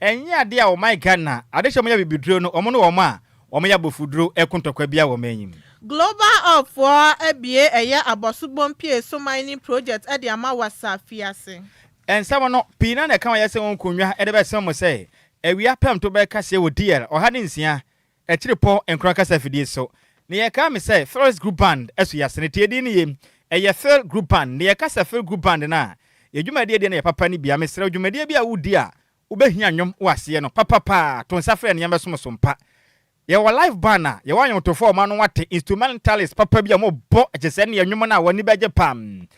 Ɛnyɛ adeɛ a ɔman Ghana adehyɛ wɔn yɛ abibiduro no wɔn ne wɔn a wɔn yɛ abofuduro ɛko ntɔkwa biara wɔ ɔman yi mu. Global Oil foɔ abue ɛyɛ Abɔso Bompie so mining project de ama Wassa afiase. Nsɛm no, pii no ara na ɛka wɔn ayɛ sɛ wɔn nkonnwa de bɛsɛn mo sɛ awia pɛmto bɛkaseɛ wɔ DL 106 akyirepɔ nkron kasa afidie so. Na yɛkaa me sɛ Phil's Group Band so yɛ asene. Tie din no yie, ɛyɛ Phil Group Band. Na yɛka sɛ Phil Group Band no a, yɛn dwumadie deɛ no yɛ papa no bia. Mesrɛ wo, dwumadie bi a wodi a wobɛhia nnwom wɔ aseɛ no, papa paa, to nsa frɛ no yɛmmɛsom so mpa. Yɛwɔ live band a yɛwɔ anwomtofoɔ a wɔn ano ate, instrumentalist papa bi a wɔbɔ kyesɛ ɛne nnwom no a wɔn ani bɛgye pam.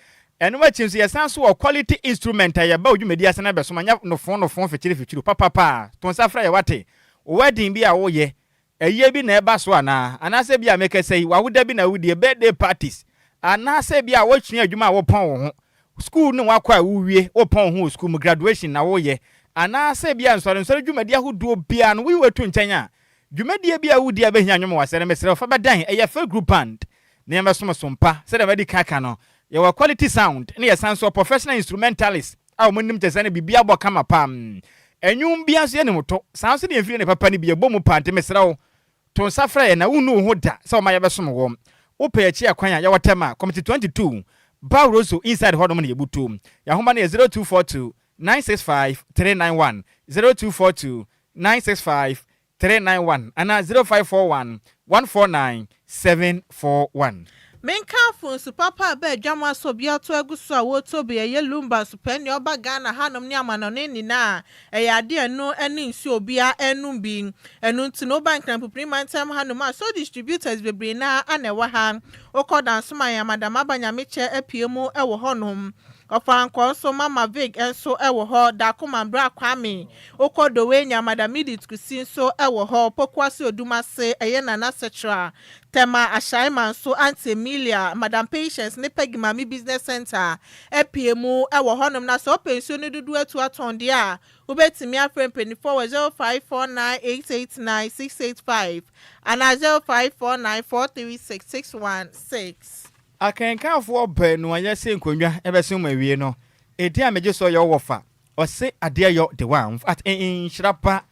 Ɛno akyi nso yɛsan nso wɔ quality instrument a yɛba wo dwumadi ase na bɛsom anyɛ nofoo nofoo fikyiri fikyiri papa paa. To nsa frɛ yɛ wate. Wo wedding bi a woyɛ, ayie bi na ɛba so anaa? Anaasɛ ebia mekasa yi w'awoda bi na wodie, birthday parties, anaasɛ ebia wosua adwuma a wopɔn wo ho, sukuu no wakɔ a wowie, wopɔn wo ho wɔ sukuu mu, graduation na woyɛ, anaasɛ ebia nsɔrensɔre dwumadi ahodoɔ biara no woyi w'atu nkyɛn a, dwumadie bi a wodi a ɛbɛhia nnwom wɔ aseɛ no, mesrɛ wo fa bɛdan, ɛyɛ Phil Group Band na yɛmmɛsom so mpa. Sɛdeɛ madi kan aka no, yɛwɔ quality sound na yɛsan nso wɔ professional instrumentalists a wɔnim kyerɛ sɛ ne biribi abɔ kama paa. Nnwom biara nso yɛnim to, saa nso na yɛn mfiri ne papa no bi yɛbɔ mu paa, nti mesrɛ wo To nsa frɛ yɛn na wunnu wo ho da sɛ wɔma yɛbɛsom wo. Wopɛ yɛn akyi akwan a, yɛwɔ Tema, Committee 22, Barroso inside hɔnom na yɛbutu. Yɛn ahoma no yɛ 0242 965 391, 0242 965 391 anaa 0541 149 741. Menkamfo nsu papa a ɛba adwammaa so obiara to agu so a wɔretɔ bi, ɛyɛ Lumba nsupɛ nea ɔba Ghana hanom ne amanɔne nyinaa, ɛyɛ ade a ɛno ne nsuo a obiara nom bi. Ɛno nti no woba Nkrampopini mantam hanom a, so distributors bebree no ara na ɛwɔ ha. Wokɔ Dansoman a, Madam Aba Nyamekyɛ apue mu wɔ hɔnom. Ɔfankɔɔ nso, Mama Vig nso wɔ hɔ, Dakoman Bra Kwame, wokɔ Dowenya, Madam Edith Kusi nso wɔ hɔ, Pokuase Odumase, ɛyɛ Nana Sekyera, Tema Ashaiman nso, Auntie Emilia, Madam Patience ne Peggy Maame Business Centre apue mu wɔ hɔnom. Na sɛ wopɛ nsuo no dodoɔ atu atɔn deɛ a, wobɛtumi afrɛ mpanimfoɔ wɔ 0549889685 anaa 0549436616. Akenkanfoɔ baanu a yɛasi nkonnwa bɛsom mu awie no, edin a megye so yɛ wo wɔfa, ɔse adeɛ yɔ de wa at nhyira pa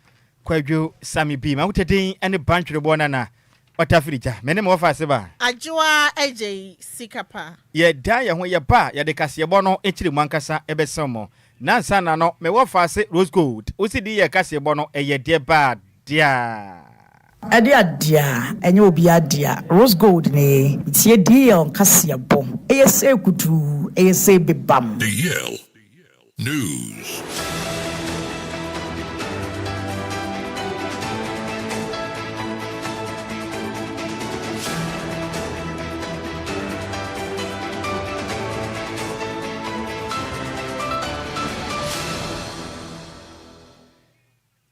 Kwadwo Sammy B. M'ahotɛ din ne Bantwereboɔ Nana Ɔtafiri Gya. Me ne me wɔfa ase ba. Adwoa Agyei Sika Pa. Yɛdan yɛn ho yɛba a, yɛde kaseɛbɔ no nkyerɛmu ankasa bɛsɛn mo. Nansa na no, me wɔfa ase Rose Gold, wo CD yɛ kaseɛbɔ no, ɛyɛ deɛ baa deaa. Ɛde adea ɛnyɛ obiara dea. Rose gold ne tie DL nkaseɛbɔ ɛyɛ sei kutuu ɛyɛ sei bebam. DL News.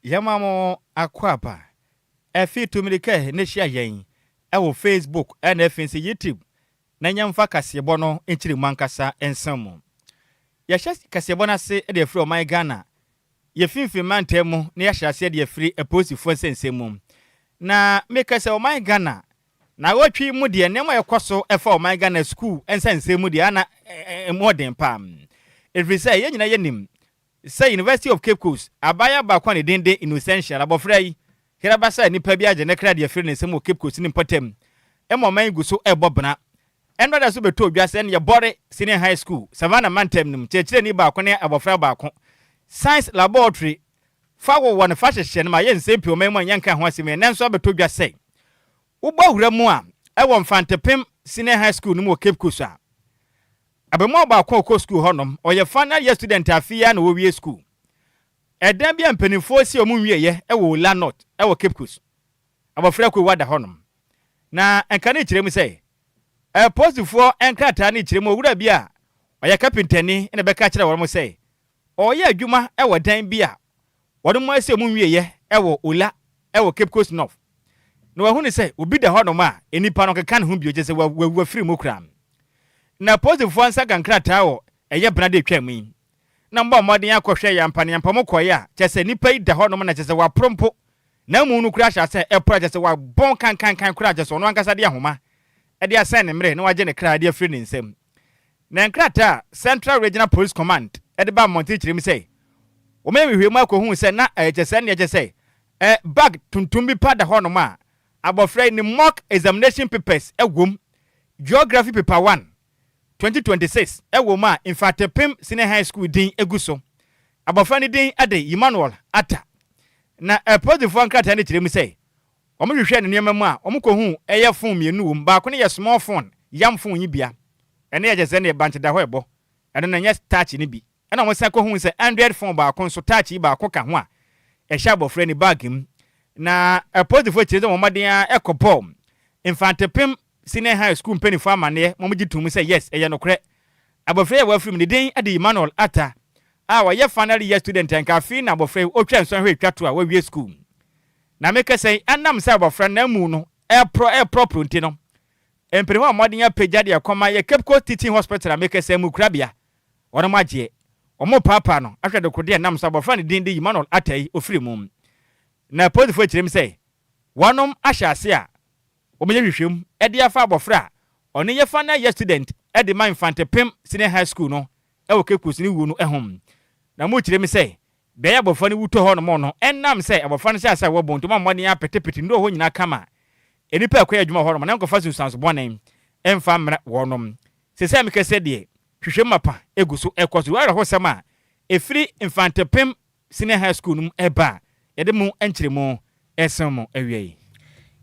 Yɛma mo akwaaba. Ɛfi tu mirika na hyia yɛn wɔ Facebook na afei nso YouTube na yɛmfa kaseɛbɔ no nkyerɛmu ankasa nsa mu. Yɛhyɛ kaseɛbɔ no ase de afiri ɔman Ghana yɛ finfin mantam mu na yɛahyɛ aseɛ de afiri apolisifoɔ nsɛnsɛm mu. Na meka sɛ ɔman Ghana naawɔtwe yi mu deɛ nneɛma a ɛkɔ so ɛfa ɔman Ghana sukuu nsɛnsɛm mu deɛ ana ɛmu ɔden paa. Ɛfiri sɛ yɛn nyinaa yɛnim Sɛ University of Cape Coast abaayewa baako a ne din de Innocentia abɔfra yi hera ba sɛ nipa bi agye ne kra de afiri ne nsam wɔ Cape Coast ne mpɔtam ma ɔman yi gu so rebɔ bena. Ɛno da so bɛtɔɔ dwa sɛ neɛ Bɔre Senior High School, Savannah mantam no mu kyerɛkyerɛni baako ne abɔfra baako Science Laboratory fa wowɔ no fa hyehyɛ no ma ayɛ nsɛm pii ɔman mu a yɛnka ho asɛm yi ɛnnɛ nso abɛtɔ dwa sɛ wobɔ awura mu a ɛwɔ Mfantepem Senior High School no mu wɔ Cape Coast a Abaamua baako a ɔkɔ sukuu hɔnom, ɔyɛ final year student a afe yi ara na wawie sukuu. Ɛdan bi a mpanimfoɔ si a wɔnwieeɛ wɔ Ola North wɔ Cape Coast. Abɔfra kurowa da hɔnom. Na nka no rekyerɛ mu sɛ, apolisifoɔ nkrataa no rekyerɛ mu owura bi a ɔyɛ kapentani na ɛbɛka kyerɛɛ wɔn sɛ ɔreyɛ adwuma wɔ dan bi a wɔn asi a wɔnwieeɛ wɔ Ola wɔ Cape Coast North. Na wahunu sɛ obi da hɔnom a nnipa no keka ne ho bio, kyerɛ sɛ wawu afiri mu koraa. Na apolisifoɔ nsa ka nkrataa wɔ ɛyɛ bena de atwa mu yi. Na mbɔ mmɔden akɔhwɛ yɛ ampa ne ampa mo kɔeɛ a, kyerɛ sɛ nnipa yi da hɔnom na kyerɛ sɛ waporo mpo. Na amu no koraa hyɛ asɛ ɛporo a kyerɛ sɛ wabɔn kankankan koraa kyerɛ sɛ ɔno ankasa de ahoma de asɛn ne mmerɛ na wagye ne kra de afiri ne nsam. Na nkrataa a Central Regional Police Command de ba mmɔnten kyerɛ mu sɛ, Wɔyɛ nhwehwɛmu akɔhuu sɛ na ɛyɛ kyɛ sɛ ɛnneɛ kyɛ sɛ ɛ bag tuntum bi pa da hɔnom a abɔfra yi ne mock examination papers wom, Geography Paper 1, 2026 wɔ mu a Mfantepem Senior High School din gu so. Abɔfra no din de Emmanuel Atta. Na apolisifoɔ nkrataa no kyerɛ mu sɛ wɔhwehwɛɛ ne nneɛma mu a wɔkɔhuu ɛyɛ phone mmienu wɔ mu. Baako no yɛ small phone, yam phone yi bia. Ɛno yɛ kyɛ sɛ ɛnneɛ bankye da hɔ ɛbɔ. Ɛno no ɛnyɛ touch no bi. Ɛna wɔsan kɔhuu sɛ Android phone baako nso touch yi baako ka ho a ɛhyɛ abɔfra ni bag mu. Na apolisifoɔ kyerɛ sɛ wɔn mmɔden ara kɔbɔɔ Mfantepem Senior High School mpaninfoɔ amaneɛ ma wɔgye toom sɛ yes ɛyɛ nokorɛ. Abɔfra yi a wafiri mu ne din de Emmanuel Atta a ɔyɛ final year student a nka afei na abɔfra yi ɔtwa nsɔhwɛ ɛtwa to a wawie school. Na mekasa yi ɛnam sɛ abɔfra no amu no ɛreporɔ ɛreporɔporɔ nti no mpaninfoɔ abɔ mmɔden apagya de akɔma yɛ Cape Coast Teaching Hospital a mekasa yi mu kurabea wɔnom agyeɛ wɔn repaapaa no ahwɛ dekodeɛ ɛnam so abɔfra a ne din de Emmanuel Atta yi ɔfiri mu. Na apolisifoɔ kyerɛ mu sɛ wɔnom ahyɛ ase a Wɔbɛyɛ nhwehwɛmu de afa abɔfra a ɔne yɛ final year student de ma Mfantepem Senior High School no wɔ Cape Coast no wuo no ho. Na wɔkyerɛ mu sɛ, beaeɛ a abɔfra no wu tɔ hɔ nom no, ɛnam sɛ abɔfra no hyɛ ase a wɔbɔ nti wɔma mmɔden apetepete nnuro hɔ nyinaa kama a nnipa a ɛkɔyɛ adwuma wɔ hɔ nom na ɛnkɔfa nsunsuanso bɔne mfa mmrɛ wɔnom. Seesei a mekasa yi deɛ, nhwehwɛmu mapa gu so rekɔ so. Wei awerɛhosɛm a ɛfiri Mfantepem Senior High School no mu reba a yɛde mu nkyerɛmu resom mo awiei.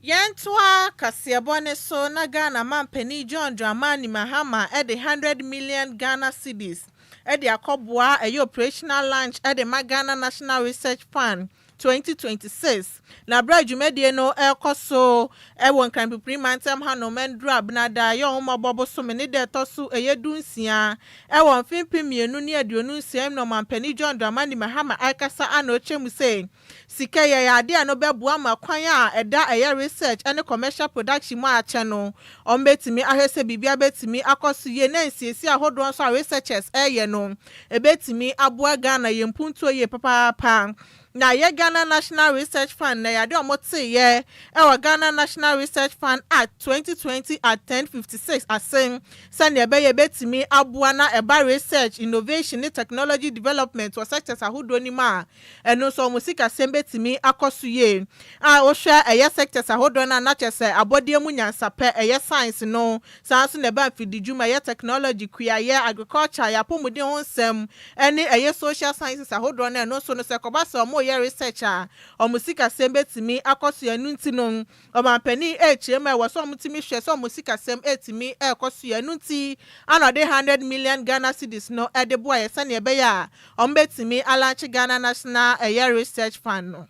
Yɛntoa kaseɛbɔ no so na Ghana manpanin John Dramani Mahama de hundred million Ghana cedis de akɔboa ɛyɛ operational launch de ma Ghana National Research Fund 2026. Na berɛ a dwumadie no rekɔ so wɔ Nkranpipiri mantam hanom Ndura Benada yɛ Ɔhommɔbɔ bosome ne da ɛtɔ so ɛyɛ du nsia wɔ mfe 2026 mu na Ɔmanpanin John Dramani Mahama rekasa ana ɔkyerɛ mu sɛ sika yi ɛyɛ adeɛ a ɛno bɛboa ma kwan a ɛda ɛyɛ research ne commercial production mu akyɛ no wɔbɛtumi ahwɛ sɛ biribiara bɛtumi akɔ so yie na nsiesie ahodoɔ nso a researchers reyɛ no ɛbɛtumi aboa Ghana yɛn mpuntuo yie papaapa. Na yɛ Ghana National Research Fund na ɛyɛ adeɛ a wɔteeɛ wɔ Ghana National Research Fund Act 2020 Act 1056 ase sɛdeɛ ɛbɛyɛ ɛbɛtumi aboa na ɛba research, innovation ne technology development wɔ sectors ahodoɔ no mu a ɛno nso wɔn sikasɛm bɛtumi akɔ so yie. A wohwɛ ɛyɛ sectors ahodoɔ no a na kyerɛ sɛ abɔdeɛ mu nyansapɛ, ɛyɛ science no, saa nso na ɛba mfididwuma, ɛyɛ technology, kuayɛ, agriculture, yɛn apɔmuden ho nsɛm, ɛne ɛyɛ social sciences ahodoɔ no ɛno nso no sɛ ɛkɔba sɛ wɔreyɛ research a wɔn sikasɛm bɛtumi akɔ so ɛno nti no ɔmanpanin ɛrekyerɛ mu a ɛwɔ sɛ wɔtumi hwɛ sɛ wɔn sikasɛm ɛretumi ɛrekɔ so ɛno nti ana ɔde hundred million Ghana cedis no ɛde boa yɛ sɛnea ɛbɛyɛ a wɔbɛtumi alaunch Ghana National ɛyɛ Research Fund no.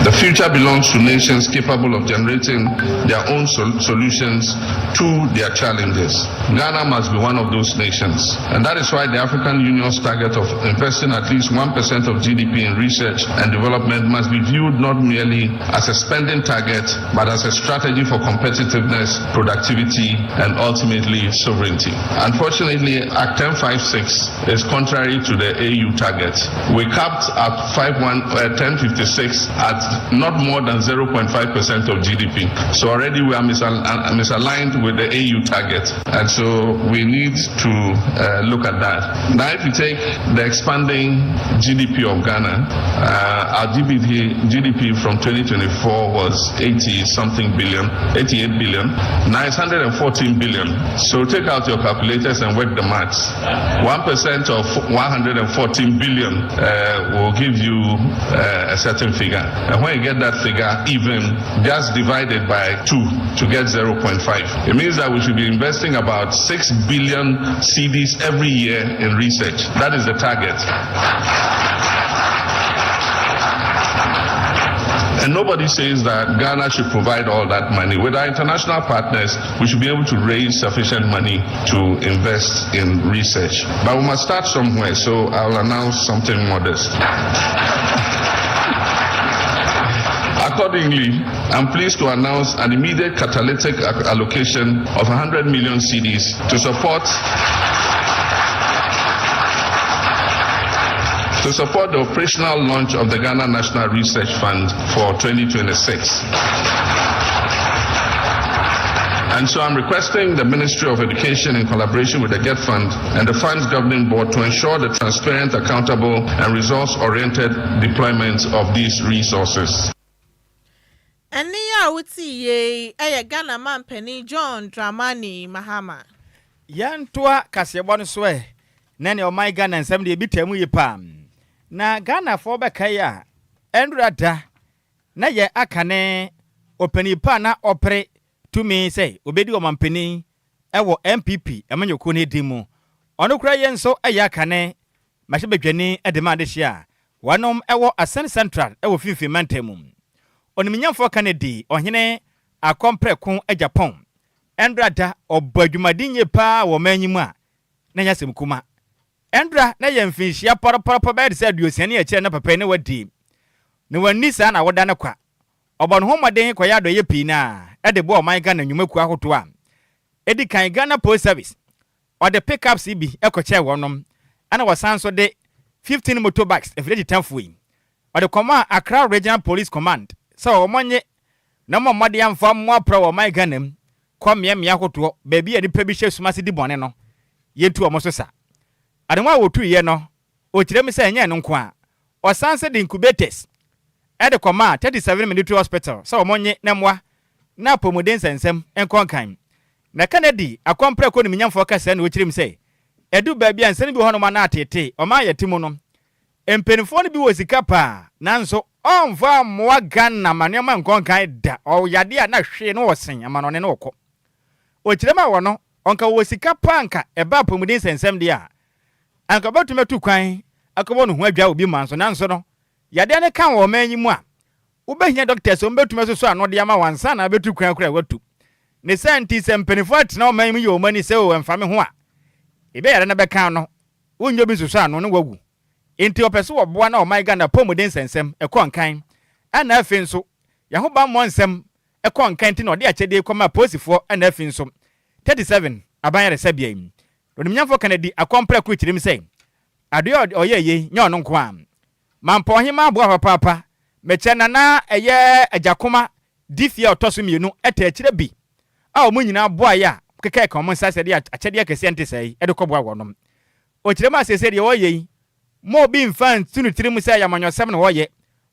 The future belongs to nations capable of generating their own sol solutions to their challenges. Ghana must be one of those nations. And that is why the African Union's target of investing at least 1% of GDP in research and development must be viewed not merely as a spending target, but as a strategy for competitiveness, productivity, and ultimately sovereignty. Unfortunately, Act 1056 is contrary to the AU target. We capped at 51, uh, 1056 at not more than 0.5% of GDP. So already we are misal uh, misaligned with the AU target. And so we need to uh, look at that. Now, if you take the expanding GDP of Ghana, uh, our GDP, GDP from 2024 was 80 something billion, 88 billion. Now it's 114 billion. So take out your calculators and work the maths. 1% of 114 billion uh, will give you uh, a certain figure. And when you get that figure even, just divide it by 2 to get 0.5. It means that we should be investing about 6 billion cedis every year in research. That is the target. And nobody says that Ghana should provide all that money. With our international partners, we should be able to raise sufficient money to invest in research. But we must start somewhere, so I'll announce something modest. Accordingly, I'm pleased to announce an immediate catalytic allocation of 100 million cedis to support to support the operational launch of the Ghana National Research Fund for 2026. And so I'm requesting the Ministry of Education in collaboration with the GETFund and the Fund's Governing Board to ensure the transparent, accountable, and resource-oriented deployment of these resources. Ɛnne yi a wote yie yi yɛ Ghana manpanin John Dramani Mahama. Yɛntoa kaseɛbɔ no so ɛ, na nea ɔman Ghana nsɛm deɛ ebi taa mu yie paa. Na Ghanafoɔ bɛkae a, ɛnnora da na yɛ aka ne ɔpanin pa a na ɔpere tumi sɛ ɔbɛdi ɔmanpanin wɔ NPP amanyɔkuo no din mu. Ɔno koraa yei nso yɛ aka ne mmarahyɛbadwani de ma adehyeɛ a wɔnom wɔ Assin Central wɔ Finfin mantam mu. Onimnyamfoɔ Kennedy Ɔhene Akɔmprɛko Agyapong ɛndra da ɔbɔ adwumaden yie paa wɔ ɔman yi mu a na ɛnyɛ asɛm kuma. Ɛndra na yɛ mfinhyia pɔrɔpɔrɔpɔ bɛyɛ te sɛ 60 ne akyire na papa yi na wadi na wanni saa na awoda no kwa. Ɔbɔ ne ho mmɔden kɔyɛ adɔeɛ pii na ɛde boa ɔman Ghana nnwumakuo ahodoɔ a ɛdi kan Ghana Post Service ɔde pickups yi bi kɔkyɛɛ wɔnom ɛna wɔsan nso de 15 motorbikes afidie tetafoɔ yi ɔde kɔmaa Accra Regional Police Command sɛ wɔn nye na wɔmmɔ mmɔden amfa mmoa prɛ wɔ ɔman Ghana mu kɔ mmeammea ahodoɔ baabi a nnipa bi hyɛ sum ase di bɔne no, yɛntu wɔn so sa. Ademuwa a wɔtuiɛ no, ɔkyerɛ mu sɛ ɛnyɛ ɛno nko ara, ɔsan nso de incubators de kɔmaa 37 Military Hospital sɛ wɔn nye na mmoa na apɔmuden nsɛnsɛm nkɔ nkan. Na Kennedy akɔmprɛko animuonyamfoɔ ka sɛɛ na ɔkyerɛ mu sɛ ɛdu baabi a nsɛm bi wɔ hɔnom a na ateetee ɔman a yɛte mu no. Mpaninfoɔ no bi wɔ sika paa nanso ɔnfa mmoa Ghana ma nneɛma nkɔ nkan da, ɔwɔ yadeɛ a na hwee no ɔsen amanɔne na ɔkɔ. Ɔkyerɛ mu a wɔ no ɔnka ɔwɔ sika paa nka ɛba apɔmuden nsɛnsɛm deɛ a anka ɔbɛtumi atu kwan akɔbɔ ne ho adwa wɔ bi man so nanso no yadeɛ no ka wɔ ɔman yi mu a wobɛhia doctors a wɔbɛtumi asosɔ ano de ama wo ansa na wabɛtu kwan koraa watu. Ne saa nti sɛ mpaninfoɔ atena ɔman yi mu yɛ wɔn ani sɛ oo ɛmfa me ho a ebia yadeɛ no bɛka no wonyɛ obi nsosɔ ano na wawu. Enti ɔpɛ sɛ wɔboa na ɔman Ghana apɔmuden nsɛnsɛm kɔ nkan ɛna afei nso yɛn ahobammɔ nsɛm kɔ nkan nti na ɔde akyɛdeɛ yi kɔmaa apolisifoɔ ɛna afei nso 37 aban ayaresabea yi. Onimnyamfoɔ Kennedy Akɔmprɛ Koro kyerɛm sɛ adeɛ a ɔyɛɛ yei nyɛ ɔno nko ara. Mampɔn Ɔhemmaa boa papaapa. Mekyɛ Nana ɛyɛ Agyakoma di fie a ɔtɔ so mmienu ɛta akyire bi a wɔn nyinaa boaeɛ a kekae ka wɔn nsa sɛ de akyɛdeɛ akɛseɛ nte sɛɛ yi de kɔboa wɔnom. Ɔkyerɛ mu a seesei deɛ wɔreyɛ yi, mma obi mfa nto ne tirim sɛ ɛyɛ amanyɔsɛm na wɔreyɛ,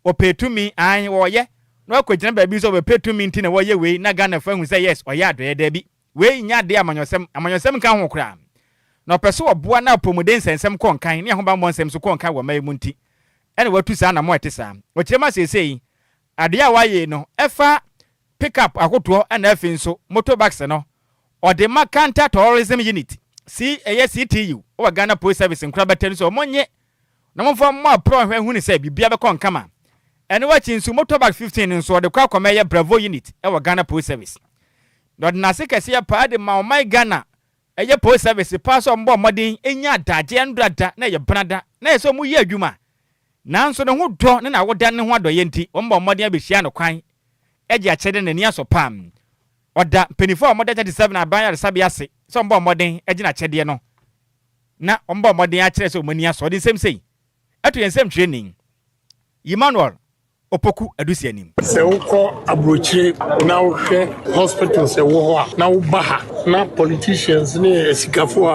wɔpɛ tumi, aane wɔreyɛ, na wakɔgyina baabi sɛ wɔbɛpɛ tumi nti na wɔreyɛ wei na Ghanafoɔ ahu sɛ yes ɔyɛ adɔeɛ, daabi, wei nyɛ adeɛ a amanyɔsɛm, amanyɔsɛm nka ho koraa. Na ɔpɛ sɛ ɔboa na apɔmuden nsɛnsɛm kɔ nkan ne ahobammɔ nsɛm nso kɔ nkan wɔ ɔman yi mu nti na watu saa anammɔn a ɛte saa. Ɔkyerɛ mu a seesei adeɛ a wɔayɛ yi no ɛfa pick up ahodoɔ ɛna afei nso motor bikes no ɔde ma Counter Terrorism Unit, C, ɛyɛ CTU, wɔ Ghana Police Service nkorabata no sɛ wɔn nye na wɔmfa mmɔ aprɔ nhwɛ nhunu sɛ biribiara bɛkɔ nkama. Ɛno akyi nso motor bike 15 no nso ɔde kɔ akɔma ɛyɛ Bravo Unit wɔ Ghana Police Service. Na ɔde n'ase kɛseɛ paa de ma ɔman Ghana ɛyɛ Police Service paa sɛ wɔbɔ mmɔden nya adagyeɛ ndora na ɛyɛ benada na ɛyɛ sɛ wɔyɛ adwuma nanso ne ho dɔ ne n'awoda ne ho adɔeɛ nti wɔbɔ mmɔden abɛhyia no kwan gye akyɛde na n'ani asɔ paa. Ɔda mpanyinfoɔ a wɔda 37 aban ayaresabea ase sɛ wɔbɔ mmɔden gye n'akyɛdeɛ no na wɔbɔ mmɔden akyerɛ sɛ wɔn ani asɔ. Ɔde nsɛm sei to yɛn nsɛmtwerɛni Emmanuel Opoku Adusi anim. Sɛ wokɔ aburokyire na wohwɛ hospitals ɛwɔ hɔ a, na woba ha na politicians ne asikafoɔ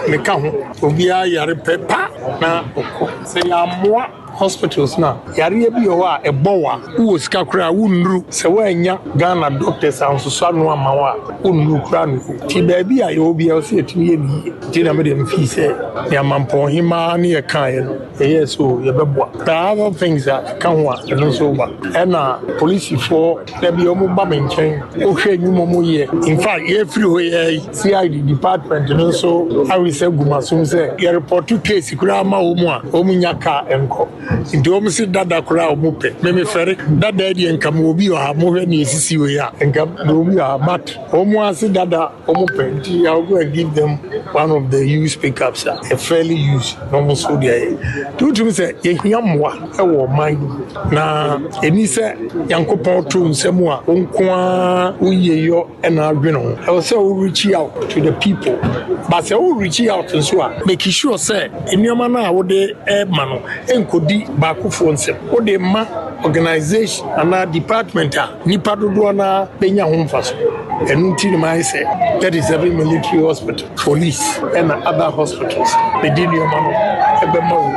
a meka ho, obiara yare pɛ pa na ɔkɔ. Sɛ yɛammoa hospitals no a, yareɛ bi wɔ hɔ a ɛbɔ wo a, wowɔ sika koraa a wonnuru. Sɛ woannya Ghana doctors ansosɔ ano amma wo a, wonnuru koraa no. Nti baabi a yɛwɔ biara ɛwɔ sɛ yɛtumi yɛ no yie. Nti na me deɛ mefii sɛ nea Mampɔnhemaa ne yɛkaeɛ no, yɛyɛɛ sɛ o yɛbɛboa. There are other things a ɛka ho a ɛno nso ba. Ɛna polisifoɔ da bi wɔn ba me nkyɛn, wohwɛ nnwuma wɔn yɛ. In fact, yɛfiri hɔ yi ara yi, CID department no nso awesa gu m'asom sɛ yɛrepɔto case koraa ma wɔn a, wɔn nnya car nkɔ. Nti wɔn se dada koraa wɔn pɛ. Me mefɛre. Dada deɛ nka mewɔ bi wɔ ha, mohwɛ nea esisi wei a, nka mewɔ bi wɔ ha but wɔn ase dada wɔn pɛ. Nti I will go and give them one of the used pickups a ɛ fairly used na wɔn nso de ayɛ. Nti wotumi sɛ yɛhia mmoa wɔ ɔman no mu na ɛni sɛ Nyankopɔn to nsa mu a wo nko ara wo yieyɔ na adwene ho. Ɛwɔ sɛ wo reach out to the people but sɛ wo reach out nso a, make sure sɛ nneɛma no a wode rema no nkɔdi baakofoɔ nsam. Wode rema organisation anaa department a nnipa dodoɔ no ara bɛnya ho mfaso. Ɛno nti na mayɛ sɛ 37 Military Hospital, Police ɛna other hospitals mede nneɛma no ɛbɛma wo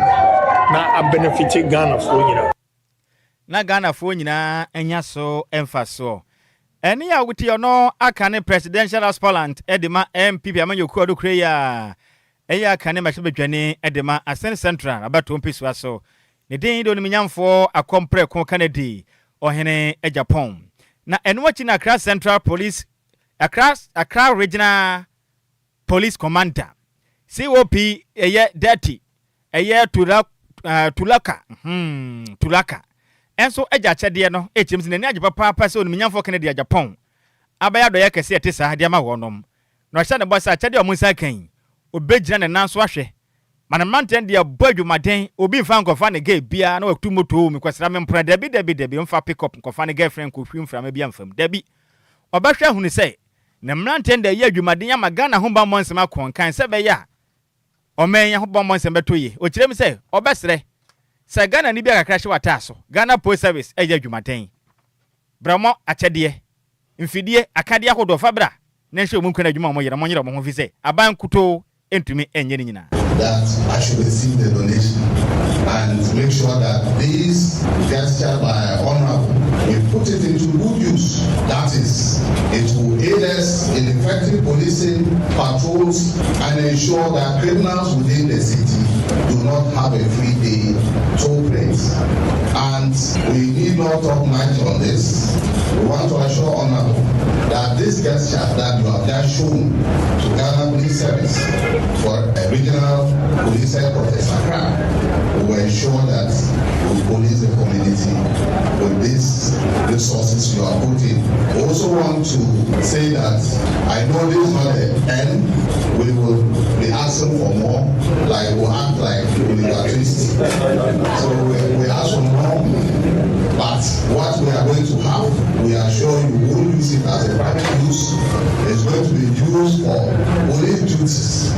na abenefit Ghanafoɔ nyinaa. Na Ghanafoɔ nyinaa anya so mfasoɔ. Ɛne a wote ɔno aka ne presidential aspirant de ma NPP amanyɔkuo a ɔdo kura yi a ɛyɛ aka ne mmarahyɛbadwani de ma Assin Central abatoɔ mpesua so. Ne din de Onimnyamfoɔ Akɔmprɛko Kennedy Ɔhene Agyapong. Na ɛno akyi na Accra Central Police Accra Regional Police Commander COP ɛyɛ Dirty ɛyɛ Tura Tulaka Tulaka ɛnso agya akyɛdeɛ no ɛkyerɛm sɛ n'ani agye papaapa sɛ Onimnyamfoɔ Kennedy Agyapong abɛyɛ adɔeɛ kɛseɛ ɛte saa de ama wɔnom. Na ɔhyɛ ne bɔ sɛ akyɛdeɛ a ɔmo nsa ka yi, obɛgyina ne nan so ahwɛ ma ne mmeranteɛ no deɛ bɔ adwumaden. Obi mfa nkɔfa ne girl biara na watu moto mekɔsra me mpona. Dabi, dabi, dabi, mfa pick up nkɔfa ne girlfriend nkɔhwi mframa bi amfam. Dabi, ɔbɛhwɛ ahunu sɛ ne mmeranteɛ no de ɛyɛ adwumaden ama Ghana ho bammɔ nsɛm akɔ nkan sɛ ɛbɛyɛ a ɔman yi ho bammɔ nsɛm bɛtɔ yie. Ɔkyerɛ mu sɛ ɔbɛsrɛ sɛ Ghana ni bi a kakra hyɛ w'ataa so, Ghana Post Service ɛyɛ adwumaden, brɛmɔ akyɛdeɛ, mfidie, akadeɛ ahodoɔ fa bra na nhyɛ ɔmu nkwa no adwuma a ɔmo yere, ɔmo nyere ɔmo ho fi sɛ aban kutoo ntumi ɛnyɛ ne nyinaa. That I should receive the donation and make sure that this gesture by Honorable, we put it into good use. That is, it will aid us in effective policing, patrols, and ensure that criminals within the city do not have a free day to operate. And we need not talk much on this. We want to assure Honorable that this gesture that you have just shown to Ghana Police Service for a regional police headquarters, Accra, we will ensure that we police the community with these resources you are putting. We also want to say that I know this is not the end. We will be asking for more, like we act like Oliver Twist. So we ask for more, but what we are going to have, we are sure you won't use it as a private use. It's going to be used for police duties.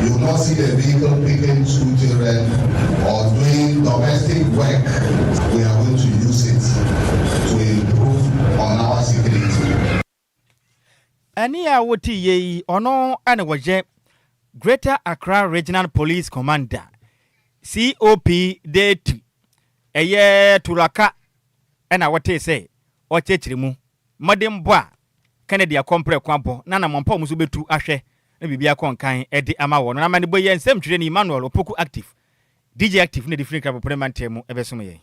You will not see the vehicle picking school children or doing domestic work. We are going to use it to improve on our security. Ɛne a wote yie yi, ɔno ɛna wɔyɛ Greater Accra Regional Police Commander, COP Date ɛyɛ Turaka, ɛna wɔtee sɛ ɔkyerɛkyerɛ mu mmɔdenbɔ a Kennedy akɔmprɛ ko abɔ na anammɔmpa a ɔmo nso bɛtu ahwɛ na biribi akɔ nkan ɛde ama wɔ no. Na amanebɔ yɛ nsɛmtwerɛ Emmanuel Opoku Active, DJ Active, na de firi Nkrabopɔ mantam mu ɛbɛsom yɛn.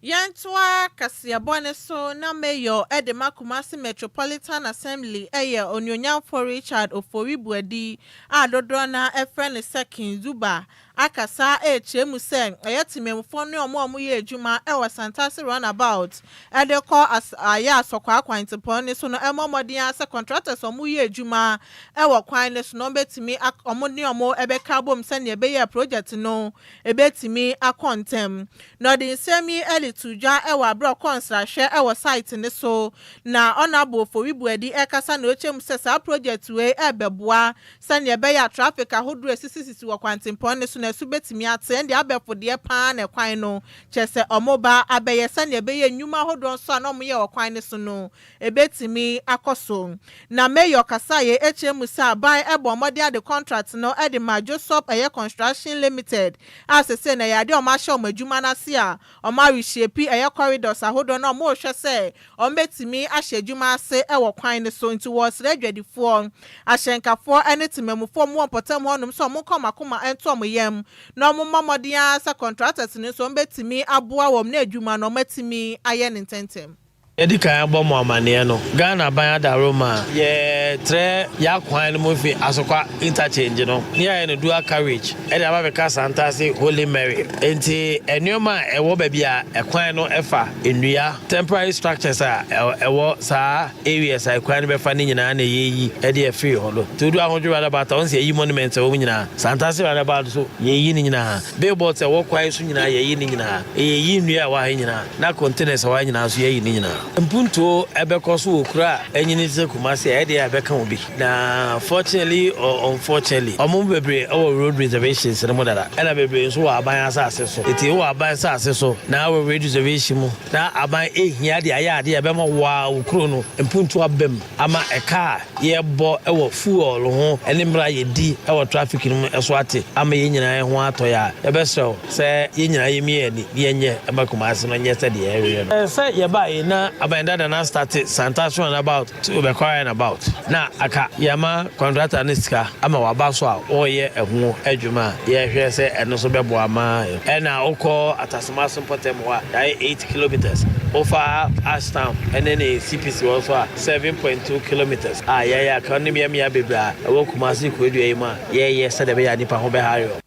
Yɛntoa kaseɛbɔ ne so na mayor ɛde ma Kumasi Metropolitan Assembly ɛyɛ Onuonyamfo Richard Ofori Buadi a dodoɔ na ɛfrɛ no sɛ King Zuba akasa ɛrekyerɛ mu sɛ ɛyɛ temamufoɔ ne ɔmo a ɔmo yɛ adwuma ɛwɔ Santase Roundabout ɛde kɔ as ayɛ Asɔkɔ akwantepɔn ne so no, ɛmɔ mmɔden sɛ contractors a ɔmo yɛ adwuma ɛwɔ kwan ne so no, ɔmo bɛtumi ɔmo ne ɔmo ɛbɛka bom sɛnea ɛbɛyɛ project no ɛbɛtumi akɔ ntɛm. Na ɔde nsɛm yi ɛde to dwa ɛwɔ abere ɔkɔ nsrahwɛ ɛwɔ site ne so. Na Ɔnabɔ Ofori Buadi ɛkasa na ɔkyerɛ mu sɛ saa project wei ɛbɛboa sɛnea ɛbɛyɛ a traffic ahodoɔ esisisisi wɔ kwantempɔn ne so na ɛso bɛtumi ate. Ɛnde abɛfo deɛ paa na ɛkwan no kyerɛ sɛ ɔmo ba abɛyɛ sɛnea ɛbɛyɛ nnwuma ahodoɔ nso a na ɔmo yɛ wɔ kwan ne so no ebɛtumi akɔ so. Na mayor kasa yɛ ekyir mu sɛ aban ɛbɔ ɔmɔden ade contract no ɛde ma Joseph ɛyɛ Construction Limited a sese na ɛyɛ adeɛ a ɔmo ahyɛ ɔmo adwuma n'ase a ɔmo areshape ɛyɛ corridors ahodoɔ na ɔmo rehwɛ sɛ ɔmo bɛtumi ahyɛ adwuma ase ɛwɔ kwan ne so. Nti wɔresrɛ adwadifoɔ, ahyɛnkafoɔ ɛne temamufoɔ mu wɔ mpɔtam hɔnom sɛ ɔmo nkɔ ɔmo akoma ɛnto ɔmo yam na ɔmo mmɔ mmɔden ara sɛ contractors no nso ɔmo bɛtumi aboa wɔn na adwuma no ɔmo atumi ayɛ ne ntɛntɛm. Yɛdi kan abɔ mo amanneɛ no, Ghana aban adaro ma yɛtrɛ yɛakwan no mu fi Asokwa Interchange no ne yɛayɛ no dual carriage ɛde aba bɛka Santase Holy Mary. Nti nneɛma a ɛwɔ baabi a ɛkwan no ɛfa, nnua, temporary structures a ɛwɔ saa areas a ɛkwan no bɛfa no nyinaa na yɛyi ɛde ɛfiri hɔ no. Nti wodu Ahodwo Roundabout a, wɔn sɛ yɛyi monument a ɛwɔ mu nyinaa. Santase Roundabout so, yɛyi ne nyinaa. Billboards a ɛwɔ kwan so nyinaa, yɛyi ne nyinaa. Yɛyi nnua a ɛwɔ ha nyinaa na containers a ɛwɔ ha nyinaa nso, yɛyi ne nyinaa. Mpuntuo bɛkɔ so wɔ kuro a anyini te sɛ Kumasi a, ɛdeɛ a ɛbɛka obi. Na fortunately or unfortunately, wɔn mu bebree wɔ road reservations no mu dada, ɛna bebree nso wɔ aban asase so. Enti wowɔ aban asase so na wɔ road reservation mu na aban hia de ayɛ adeɛ a ɛbɛma wo ara wo kuro no mpuntuo aba mu ama ɛka a yɛbɔ wɔ fuel ho ne mmerɛ a yɛdi wɔ traffic no mu so ate ama yɛn nyinaa ho atɔ yɛn a, yɛbɛsrɛ wo sɛ yɛn nyinaa yɛmmue yɛn ani na yɛnyɛ ma Kumasi no nyɛ sɛdeɛ yɛhwehwɛ no. Sɛ yɛbaeɛ yi na aban dada no astate Santase roundabout to Obɛkɔ roundabout na aka yɛama contractor no sika ama waba so a ɔreyɛ ɛho adwuma a yɛhwɛ sɛ ɛno nso bɛboa ma ɛna wokɔ Atasomanso mpɔtam hɔ a yɛayɛ 8 kilometres, wofa Ashtown ɛne ne CPC hɔ nso a 7.2 kilometres a yɛayɛ aka ne mmeammea bebree a ɛwɔ Kumasi kurodua yi mu a yɛreyɛ sɛdeɛ ɛbɛyɛ a nnipa ho bɛhare wɔn.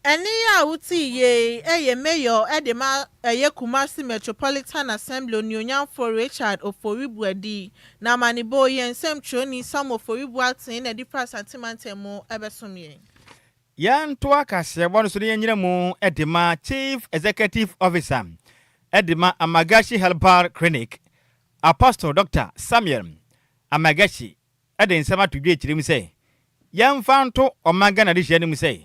Ɛnne yi a wotii yei yɛ Mayor de ma ɛyɛ Kumasi Metropolitan Assembly Onuonyamfoɔ Richard Ofori Boadi. Na amanebɔ yi, yɛn nsɛmtwerɛni Samuel Ofori Boateng na ɛde firi Asante mantam mu bɛsom yɛn. Yɛntoa kaseɛbɔ no so na yɛnyina mu de ma Chief Executive Officer de ma Amagashi Herbal Clinic, Apostle Dɔkta Samuel Amagashi de nsɛm ato dwa akyerɛ mu sɛ, Yɛmfa nto ɔman Ghana adehyeɛ no mu sɛ,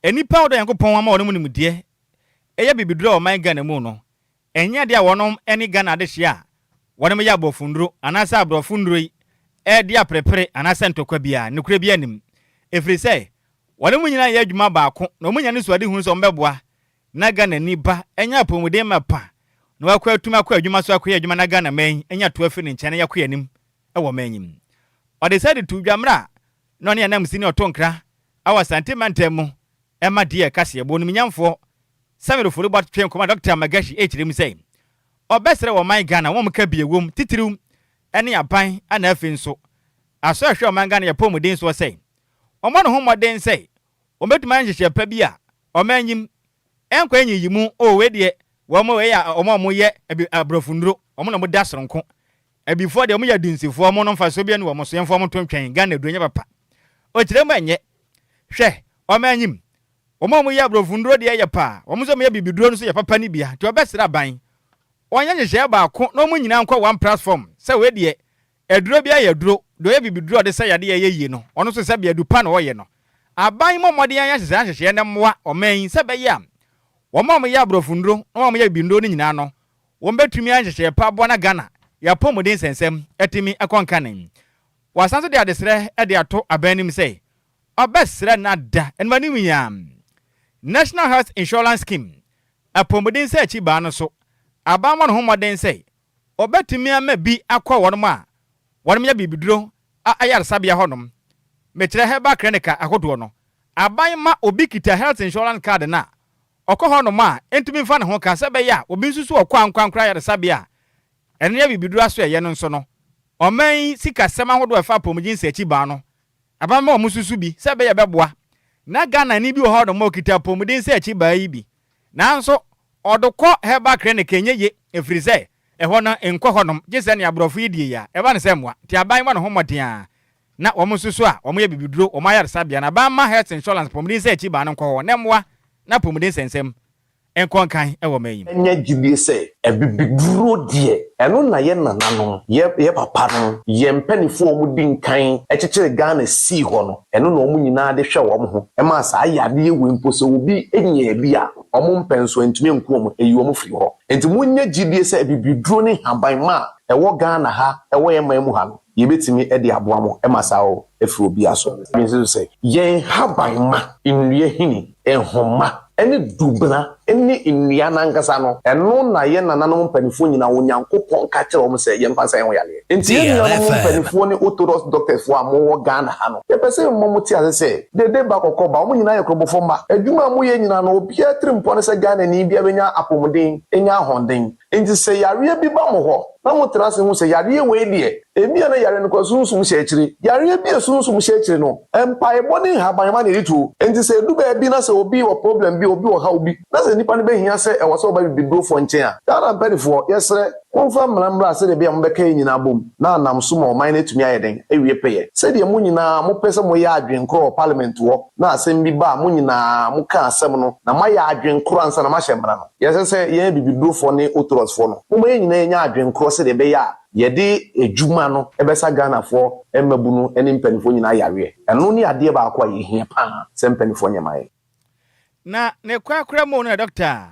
nnipa a wɔdɔ Nyankopɔn ama wɔn mu nimdeɛ yɛ bibiduro a ɔman Ghana mu no, ɛnyɛ adeɛ a wɔnom ne Ghana adehyeɛ a wɔnom yɛ aborɔfo nnuro anaasɛ aborɔfo nnuro yi redi aperepere anaasɛ ntɔkwa biara, nokorɛ biara nnim. Ɛfiri sɛ, wɔnom nyinaa yɛ adwuma baako na wɔn nyinaa anisoadehunu sɛ wɔbɛboa na Ghanani ba anya apɔmuden mapa na wakɔ atumi akɔ adwuma so akɔyɛ adwuma na Ghana man anya toa afiri ne nkyɛn na yɛakɔ yɛn anim wɔ man yi mu. Ɔde saa de too dwa mmerɛ a na ɔne ananmusini ɔto nkra wɔ Asante mantam mu ma deɛ kaseɛbɔ onimnyamfoɔ Samuel Ofori Boateng twee nkɔmmɔ a Dɔkta Magashi rekyerɛ mu sɛ ɔbɛsrɛ wɔ ɔman Ghana wɔn a wɔka bi ɛwom titiriw ne aban na afei nso asɔ ɛhwɛ ɔman Ghana yɛ apɔmuden soɔ sɛ wɔmmɔ ne ho mmɔden sɛ wɔbɛtumi ayɛ nhyehyɛɛ pa bi a ɔman nyim ɛnkɔ nyiyimu oh wei deɛ wɔn wei yɛ wɔn a wɔyɛ aborɔfo nnuro wɔn na wɔda soronko abifoɔ deɛ wɔn yɛ adunsifoɔ wɔn no mfasoɔ bi ɛne wɔn so yɛmfa wɔn nto ntwɛn Ghana aduro nyɛ papa ɔkyerɛ mu ɛnyɛ hwɛ ɔman nyim wɔn a wɔyɛ aborɔfo nnuro deɛ yɛ paa wɔn nso wɔyɛ bibiduro no nso yɛ papa no bia nti ɔbɛsrɛ aban wɔnyɛ nhyehyɛɛ baako na wɔn nyinaa nkɔ one platform sɛ wei deɛ Aduro biara yɛ aduro, deɛ ɔyɛ bibiduro a ɔde sa yadeɛ a ɛyɛ yie no, ɔno nso sɛdeɛ adu pa na ɔyɛ no. Aban mmɔ mmɔden ara nyɛ saa nhyehyɛeɛ no mmoa ɔman yi sɛ ɛbɛyɛ a wɔn a wɔyɛ aborɔfo nnuro na wɔn a wɔyɛ abibinuro no nyinaa no, wɔbɛtumi ayɛ nhyehyɛeɛ pa aboa na Ghana yɛn apɔmuden nsɛnsɛm atumi akɔ nkane. Wɔasan nso de adesrɛ de ato aban anim sɛ ɔbɛsrɛ no ada anim anim yi ara National Health Insurance Scheme apɔmuden sɛ akyi baa no so aban mmɔ ne ho mmɔden sɛ Wɔbɛtumi ama bi akɔ wɔnom a wɔnom yɛ bibiduro ayaresabea hɔnom, mekyerɛ herbal clinic ahodoɔ no. Aban ma obi kita health insurance card no a, ɔkɔ hɔnom a ɛntumi mfa ne ho ka sɛ ɛbɛyɛ a obi nso so ɔkɔ ankorankoro ayaresabea a ɛno yɛ bibiduro asoɛeɛ no nso no, ɔman yi sikasɛm ahodoɔ a ɛfa apɔmuden nsiakyi baa no, aban ma wɔn nso so bi sɛ ɛbɛyɛ ɛbɛboa. Na Ghanani bi wɔ hɔnom a ɔkita apɔmuden nsiakyi baa yi bi nanso Ɔde kɔ herbal clinic ɛnyɛ ye ɛfiri sɛ ɛhɔ no nkɔ hɔ nom gye sɛ nea aborɔfo yi die yi a ɛba no sɛ mmoa nti aban bɔ ne ho mmɔden a na wɔn nso so a wɔn yɛ bibiduro wɔn ayaresabea no aban mma health insurance pɔmuden sɛ akyi baa no nkɔ hɔ na mmoa na apɔmuden nsɛnsɛm nkɔ nkan wɔ man yi mu. Nya gyidie sɛ abibiduro deɛ, ɛno na yɛ nananom, yɛ yɛ papa nom, yɛn mpaninfoɔ a wɔdi nkan kyekyere Ghana sii hɔ no, ɛno na wɔn nyinaa de hwɛ wɔn ho maa saa yadeɛ wei mpo sɛ obi nyaa bi a, wɔn mpɛ nso antumi anku wɔn, ayi wɔn firi hɔ. Nti monyɛ gyidie sɛ abibiduro ne nhaban ma a ɛwɔ Ghana ha, ɛwɔ yɛn man mu ha no, yɛbɛtumi de aboa mo ma saa o afiri obiara so. Afei nso sɛ yɛn nhaban ma, nnua hini, nhoma, ne dubena ne nnua no ankasa no, ɛno na yɛn nananom mpanimfoɔ nyinaa Onyankopɔn ka kyerɛɛ wɔn sɛ yɛmfa nsa yɛn ho yareɛ. Enti yɛn nuanom mpanimfoɔ ne Orthodox doctors foɔ a mowɔ Ghana ha no, yɛpɛ sɛ yɛma mo te ase sɛ, dede ba kɔkɔ ba, wɔn nyinaa yɛ Krɔbɔfoɔ mma. Adwuma a moyɛ nyinaa no, obiara tirimpɔ ne sɛ Ghanani biara bɛnya apɔmuden, anya ahoɔden. Enti sɛ yareɛ bi ba mo hɔ na motena ase hu sɛ yareɛ wei deɛ, ebia na yareɛ no koraa sunsum hyɛ akyire. Yareɛ bi a sunsum hyɛ akyire no, mpaebɔ ne nhabanma na ɛdi tuo. Enti sɛ ɛdu baabi na sɛ obi wɔ problem bi, obi wɔ haw bi, na sɛ sɛ nnipa no bɛhia sɛ ɛwɔ sɛ wɔba abibidurofoɔ nkyɛn a, Ghana mpaninfoɔ, yɛsrɛ, momfa mmara mmra sɛdeɛ ɛbɛyɛ a mobɛka yɛn nyinaa abom na anam so ma ɔman no atumi ayɛ dɛn? Awie pɛyɛ. Sɛdeɛ mo nyinaa mopɛ sɛ moyɛ adwen korɔ wɔ parliament hɔ na asɛm bi ba a mo nyinaa moka asɛm no na moayɛ adwen korɔ ansa na moahyɛ mmara no, yɛsrɛ sɛ yɛn abibidurofoɔ ne Orthodoxfoɔ no, momma yɛn nyinaa yɛnyɛ adwen korɔ sɛdeɛ ɛbɛyɛ a yɛde adwuma no bɛsa Ghanafoɔ mmabunu ne mpaninfoɔ nyinaa yareɛ. Ɛno ne adeɛ baako a yɛhia paa sɛ mpaninfoɔ nyɛ ma yɛn. Na ne korakora mu no na Dɔkta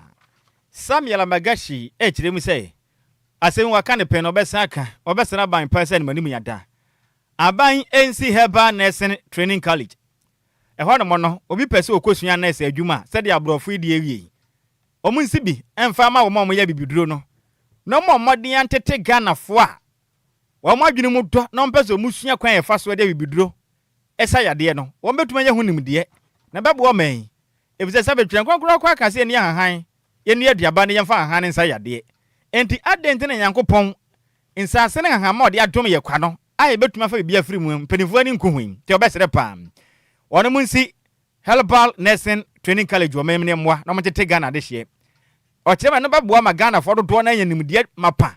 Samuel Amagashi rekyerɛ mu sɛ, Asɛm yi wɔaka no pɛn na wɔbɛsan aka, wɔbɛsan aban paa sɛ animanim yada. Aban nsi Herbal Nursing Training College. Ɛhɔnom no, obi pɛ sɛ ɔkɔsua nɛɛse adwuma a, sɛdeɛ aborɔfo yi deɛ awie yi, wɔnsi bi mfa mma wɔn a wɔyɛ abibiduro no, na wɔmmɔ mmɔden antete Ghanafoɔ a wɔn adwene mu dɔ na wɔpɛ sɛ wɔsua kwan a yɛfa so de abibiduro sa yadeɛ no, wɔbɛtumi anya ho nimdeɛ, na ɛbɛboa ɔman yi. Efisɛ sɛbe Twerɛ Kronkron koraa ka sɛ yɛnni ahahan, yɛnni aduaba na yɛmfa ahahan no nsa yadeɛ. Enti adɛn nti na Nyankopɔn, nsaase ne nhahamma a ɔde adom yɛ kwa no a yɛbɛtumi afa biribi afiri mu, mpanimfoɔ ani nku ho yi? Nti wɔbɛsrɛ paa wɔnom nsi Herbal Nursing Training College wɔ ɔman mu ne mmoa na wɔntete Ghana adehyeɛ. Ɔkyerɛ ma ɛno bɛboa ma Ghanafoɔ dodoɔ no anya nimdeɛ mapa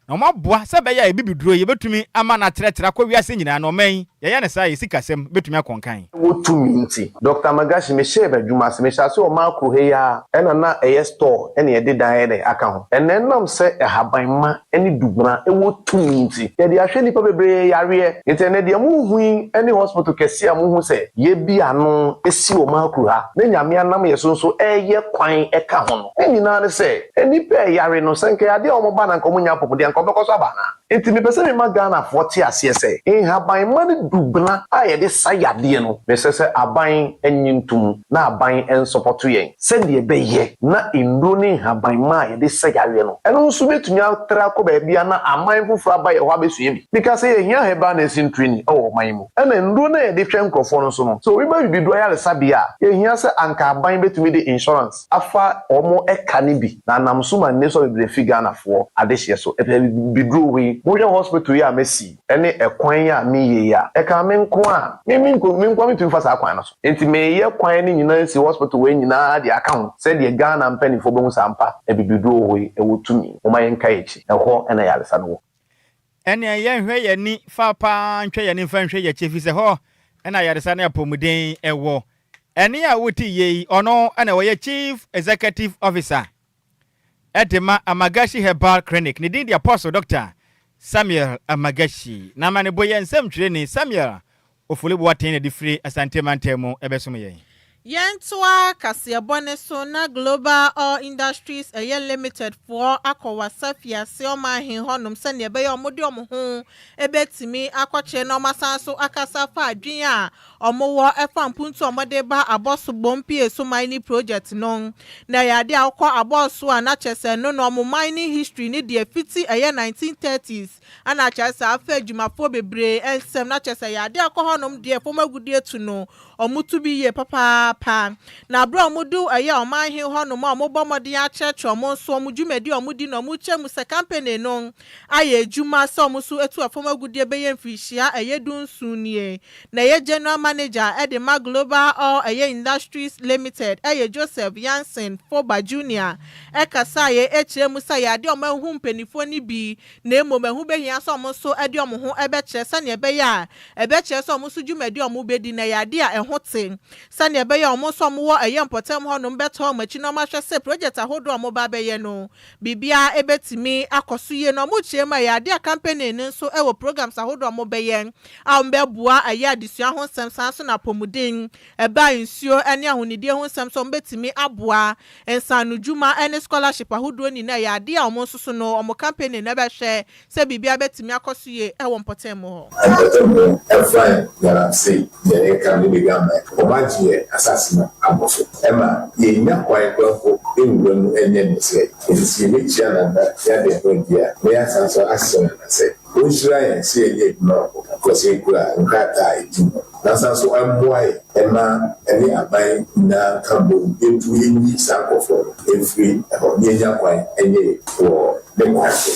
Na wɔaboa sɛ ɛbɛyɛ a abibiduro yi yɛbɛtumi ama no atrɛtrɛ akɔ wiase nyinaa na ɔman yi yɛyɛ no saa a yɛn sikasɛm bɛtumi akɔ nkan. Wɔ tumi nti. Doctor Magashi, Mehyɛɛ m'adwuma ase, mehyɛɛ ase wɔ Makro ha yi ara, ɛna na ɛyɛ store ɛna yɛde dan ayɛ dɛn aka ho. Ɛna ɛnam sɛ ahaban ma ne dubena wɔ tumi nti, yɛde ahwɛ nnipa bebree yareɛ. Nti ɛnɛ deɛ mohu yi ne hospital kɛseɛ a mohu sɛ yɛabi ano si wɔ Makro ha, na Nyame anam yɛ so nso reyɛ kwan ka ho no, ne nyinaa ne sɛ, Nnipa a ɛyare no, sɛ nka ɛyɛ adeɛ a wɔba na nka wɔnnya apɔmuden a, nka wɔbɛkɔ so aba anaa? Enti mepɛ sɛ mema Ghanafoɔ te aseɛ sɛ, nhabanmma ne dubena a yɛde sa yadeɛ no, mesrɛ sɛ aban nnye ntom na aban nsɔpɔto yɛn sɛdeɛ ɛbɛyɛ na nnuro ne nhabanmma a yɛde sa yareɛ no, ɛno nso bɛtumi atra akɔ baabi a na aman foforɔ aba yɛn hɔ abɛsua bi. Meka sɛ yɛhia herbal nursing training wɔ ɔman yi mu. Ɛna nnuro no a yɛde hwɛ nkorɔfoɔ no nso no, sɛ obi ba bibiduro ayaresabea a, yɛhia sɛ anka aban bɛtumi de insurance afa wɔn ka no bi na anam so ma nnesoa bebree fi Ghana foɔ adehyeɛ so ɛfisɛ bibiduro hɔ yi mo hwɛ hospital yi a masi ɛne ɛkwan yi a me yɛ yi a ɛkaa me nko a me me nko me nkoa me ntumi fa saa kwan no so nti me yɛ kwan no nyinaa nsi hospital wei nyinaa de aka ho sɛdeɛ Ghana mpaninfoɔ bɛhu sɛ ampa abibiduro hɔ yi ɛwɔ tumi momma yɛn nka yɛn akyi ɛhɔ na yaresa no wɔ. Ɛnneɛ yɛnhwɛ yɛn ani fa paa ntwɛ yɛn ani mfa nhwɛ yɛn akyi ɛfiri sɛ hɔ na ayaresa ne apɔmuden wɔ. Ɛnne a wote yie yi, ɔno na ɔyɛ Chief Executive Officer de ma Amagashi Herbal Clinic. Ne din de Apostle Dɔkta Samuel Amagashi. N'amanebɔ yɛ nsɛmtwerɛni Samuel Ofori Boateng na ɛde firi Asante mantam mu bɛsom yɛn. Yɛntoa kaseɛbɔ no so na Global Oil Industries ɛyɛ Limited foɔ akɔ Wassa Fiase ɔmanhen hɔnom sɛdeɛ ɛbɛyɛ a wɔde wɔn ho bɛtumi akɔkyerɛ na wɔasan nso akasa afa adwene a wɔwɔ ɛfa mpuntuo a wɔde ba Abɔso Bompie so Mining Project no. Na ɛyɛ adeɛ a wokɔ Abɔso a na kyerɛ sɛ ɛno no wɔn mining history no deɛ fiti ɛyɛ 1930s Ɛna kyerɛ sɛ afa adwumafoɔ bebree nsam na kyerɛ sɛ ɛyɛ adeɛ a ɛkɔ hɔnom deɛ fam agudeɛ tu no wɔn tu bi yie papaapa. Na berɛ a wɔn du ɛyɛ ɔman he hɔnom a wɔn bɔ mmɔden akyerɛkyerɛ wɔn nso wɔn dwumadi a wɔn di na wɔn kyɛ mu sɛ company no ayɛ adwuma sɛ wɔn nso atu fam agudeɛ bɛyɛ mfirihyia ɛyɛ dunson nie. Na ɛyɛ General Manager de ma Global Oil ɛyɛ Industries Limited ɛyɛ Joseph Yanson Foba Junior ɛkasaeɛ ɛkyerɛ mu sɛ ɛyɛ adeɛ a wɔn ahu mpaninfoɔ no bi na mmom ɛho behia sɛ wɔn nso de wɔn ho bɛkyerɛ sɛnea ɛbɛyɛ a ɛbɛkyerɛ sɛ wɔn nso dwumadi a wɔbedi no yɛ ade a ɛho te, sɛnea ɛbɛyɛ a wɔn nso a wɔwɔ ɛyɛ mpɔtam hɔnom bɛtoa wɔn akyi na wɔahwɛ sɛ project ahodoɔ a wɔba abɛyɛ no biribiara betumi akɔ so yie. Na wɔkyerɛ mu a, ɛyɛ ade a company no nso wɔ programs ahodoɔ a wɔbɛyɛ a wɔbɛboa ɛyɛ adesua ho nsɛm saa nso na apɔmuden, ɛba nsuo ne ahonidie ho nsɛm nso wɔbɛtumi aboa Nsaanodwuma ne scholarship ahodoɔ nyinaa yɛ adeɛ a wɔn nso so no wɔn company no bɛhwɛ sɛ biribiara bɛtumi akɔ so yie wɔ mpɔtam hɔ. Mpɔtam hɔ ɛfan galamsey deɛ yɛka no ne legal mine wɔn agye yɛn asase no abɔ so ɛma yɛnnya kwan koraa mpo nwura mu nyɛ ne sɛ nti yɛbɛkyia Nana yɛade ho adi a na yɛasan nso asrɛ Nana sɛ Ɔnhyira yɛn sɛ yɛnyɛ adwuma wɔ hɔ because yɛkura nkrataa a ɛdi mu na san so mmoa yɛn mma ɛne aban nyinaa nka mbom yɛntumi nyi saa nkorɔfoɔ no mfiri hɔ na yɛnya kwan nyɛ wɔ ne kwan so.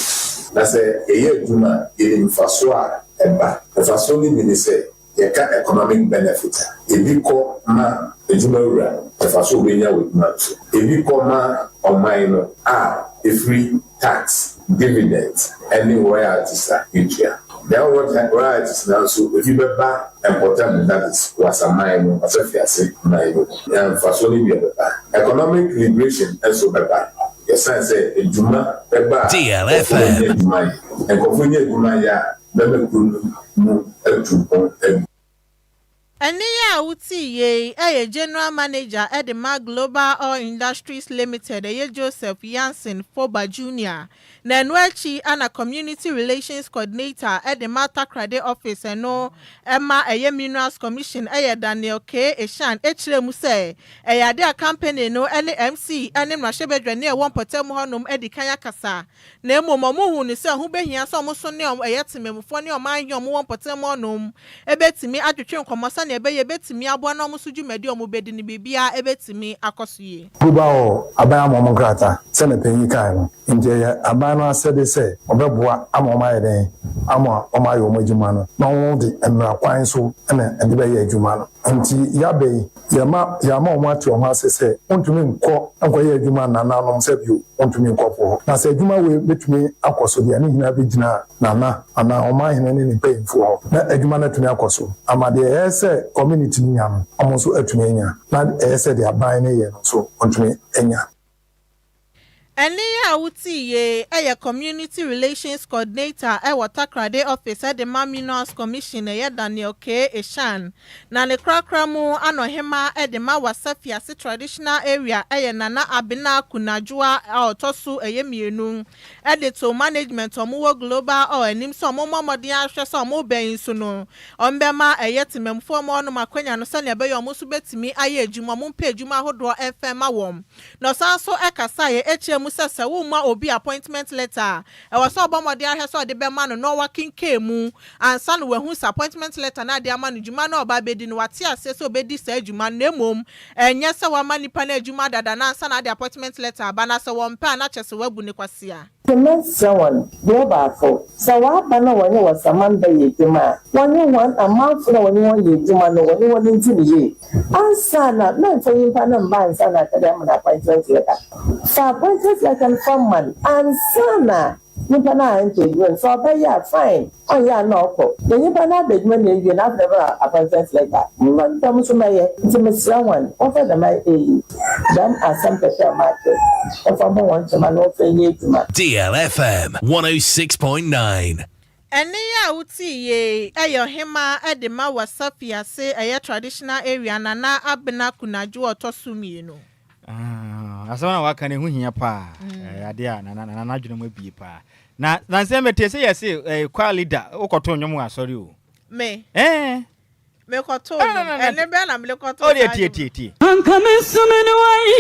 Na sɛ yɛyɛ adwuma a yɛnim mfasoɔ a ɛba. Mfasoɔ no bi ne sɛ. Yɛka economic benefit a, ebi kɔ ma adwumawura, mfaso a obenya wɔ adwuma no so. Ebi kɔ ma ɔman no a efiri tax, dividends ne royalties a yetua. Dɛm royalties no ara nso efi bɛba mpɔtam, that is, Wasaman no, Wasafiase man no mu. Mfaso no bi bɛba. Economic liberation nso bɛba. Yɛsan sɛ adwuma bɛba a nkurɔfo bɛnya adwuma ayɛ. Nkurɔfo nya adwuma yɛ a, bɛma kuro no mu atu mpɔn agu. Ɛnne yi a wotee yei yɛ General Manager de ma Global Oil Industries Limited ɛyɛ Joseph Yanson Foba Junior. Na ɛno akyi na Community Relations Coordinator de ma Takoradi Office ɛno ma ɛyɛ Minerals Commission yɛ Daniel K. Eshan kyerɛɛ mu sɛ ɛyɛ ade a company no ne MC ne mmarahyɛbadwani a ɛwɔ mpɔtam hɔnom adi kan akasa Na mmom wɔhuu no sɛ ɛho behia sɛ wɔn nso ne wɔn, ɛyɛ temammufoɔ ne ɔman hene a wɔwɔ mpɔtam hɔnom, betumi atwetwe nkɔmmɔ sɛnea ɛbɛyɛ ebetumi aboa na wɔn nso dwumadi a wɔbedi no biribiara betumi akɔ so yie. Kuba wɔ aban ama wɔn nkrataa, sɛnea panyin yi kae no. Enti ɛyɛ aban no asɛde sɛ wɔbɛboa ama wɔayɛ dɛn? Ama wɔayɛ wɔn adwuma no, na wɔde mmara kwan so na ɛde bɛyɛ adwuma no. Enti yɛaba yi, yɛma yɛama wɔn ate wɔn ho ase sɛ wontumi nkɔ nkɔyɛ adwuma nananom sɛ bio wontumi nkɔ po hɔ. Na sɛ adwuma wei bɛtumi akɔ so deɛ, ne nyinaa bɛgyina Nana anaa ɔmanhene ne ne mpanyimfoɔ hɔ na adwuma no atumi akɔ so ama deɛ ɛyɛ sɛ community no nya no, wɔn nso atumi anya, na ɛyɛ sɛ deɛ aban no yɛ no nso wɔatumi anya. Ɛnne yi a wotii yei yɛ Community Relations Coordinator wɔ Takoradi Office de ma Minerals Commission ɛyɛ Daniel K. Eshan. Na ne korakora mu anohema de ma Wassa Fiase Traditional Area yɛ Nana Abena Kunadwoa a ɔtɔ so ɛyɛ mmienu de too management a wɔwɔ Global Oil anim sɛ wɔmmɔ mmɔden ahwɛ sɛ wɔn bɛn nso no wɔbɛma ɛyɛ temammufoɔ ma wɔnom akwanya no sɛnea ɛbɛyɛ wɔn nso bɛtumi ayɛ adwuma wɔmpɛ adwuma ahodoɔ mfa mma wɔn. Na ɔsan nso kasaeɛ kyerɛɛ mu sɛ sɛ worema obi appointment letter a, ɛwɔ sɛ ɔbɔ mmɔden ahwɛ sɛ ɔde bɛma no na wakenkan mu ansa na wahu sɛ appointment letter no a ɔde ama no, dwuma no a ɔba abɛdi no, wate aseɛ sɛ ɔbɛdi saa dwuma no na mmom ɛnyɛ sɛ wama nipa no adwuma dada no ansa na ade appointment letter aba na sɛ wɔmpɛ a na kyerɛ sɛ wabu no kwasea. Ntsi mɛserɛ hɔn, Globalfo, sɛ wɔaba na wɔnye Wasaman bɛyɛ edwuma a, wɔnye hɔn amamfo no a wɔnye hɔn yɛ edwuma no, wɔnye hɔn ndzi no yie. Ansaana, mɛmmfa nyimpa no mmba ansaana aka dɛ ama no appointment letter. Fa appointment letter no fa ma no ansaana nyimpa no aenter edwuma mu. Sɛ ɔbɛyɛ a, fine. Ɔnnyɛ a nna ɔkɔ. Na nyimpa no aba edwuma mu ewie no, afei na ebɛma appointment letter. Mma dɛm so mɛyɛ. Ntsi meserɛ hɔn, wɔmfa dɛm eyi, dɛm asɛm kɛse a matse yi, wɔmfa mbɔ hɔn kyɛm na wɔmfa nyɛ edwuma. DLFM 106.9. Ɛnne yi a wotii yei yɛ ɔhemaa de ma Wasafi ase ɛyɛ traditional area Nana Abena Kunadwo ɔtɔ so mmienu. Ah, asɛm na waka no ɛho hia paa. Ɛyɛ adeɛ a nana nana n'adwene mu abie paa. Na nansa mete sɛ yɛse eh, choir leader wokɔto nnwom wɔ asɔre o. Me. Eh. Mekɔto Ah, no, nnwom. no, no. Ɛnne bɛn na mede kɔtoo Oh, deɛ saa tie nnwom tie no? tie. Anka me nso me ne wo yi